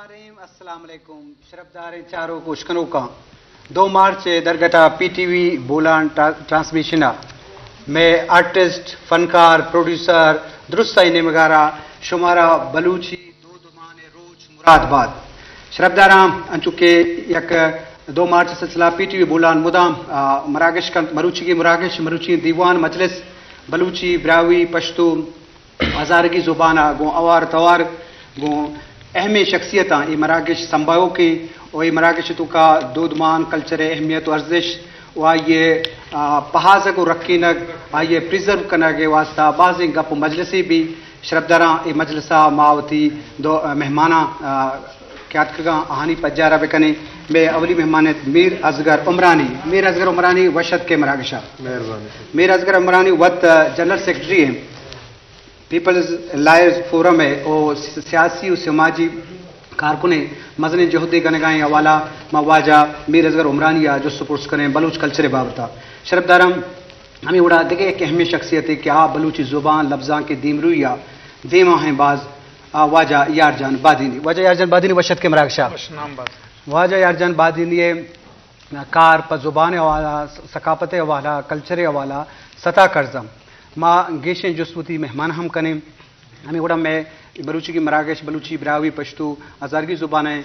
السلام علیکم۔ شرفداریں چاروک و اشکنوکاں، دو مارچ ء درگٹا پی ٹی وی بولان ٹرا-، ٹرانسمیشن ء مئے آرٹسٹ، فنکار، پروڈیوسر، درستائی نیمگارا شمارا بلوچی دودمان روچ مراد باد۔ شرفداراں، انچو کہ یک دو مارچ سلسلہ پی ٹی وی بولان مدام، آ، مراگش کنت، مروچیگیں مراگش، مروچیگیں دیوان مجلس، بلوچی، براہوئی، پشتو، ہزارگی زبان ء گوں اوار توار گوں اہمیں شخصیتاں اے مراگش سمبھاؤکیں و اے مراگش توکا دودمان، کلچر ء اہمیت و ارزش و آئی ء، آ، پہازگ و رکینگ، آئی ء پریزرو کنگ ء واستہ بازیں گپ و مجلسے بی۔ شرفداراں، اے مجلس ء ما وتی دو، آ، مہماناں، آ، کہ اتکگاں آہانی پجارہ بکنیں۔ مئے اولی مہمان انت میر اصغر عمرانی۔ میر اصغر عمرانی وش اتکے مراگشا۔ مہربانی۔ میر اصغر عمرانی وت، آ، جنرل سیکرٹری ہیں پیپلز لائرز فورم ہے و س-، سیاسی و سماجی کارکن ہیں۔ مزنیں جہدے گنگائیں حوالہ ما واجہ میر اصغر عمرانی آ جست و پرس کریں بلوچ کلچر بابتا۔ شرفداراں، ہمے وڑا دگہ یک اہمیں شخصیتے کہ آ بلوچی زبان لبزانک دیمروئی آ دیما ہیں باز، آ واجہ یار جان بادینی۔ واجہ یار جان بادینی وش اتکے مراگشا۔ وش نام بات۔ واجہ یار جان بادینی ء کار پہ زبان ء حوالہ، ثقافت ء حوالہ، کلچر ء حوالہ ستا کرزم۔ ما گیشیں جست وتی مہمان ہم کنیں۔ ہمے وڑا مئے بلوچی کی مراگش، بلوچی، براہوئی، پشتو، ہزارگی زبان ء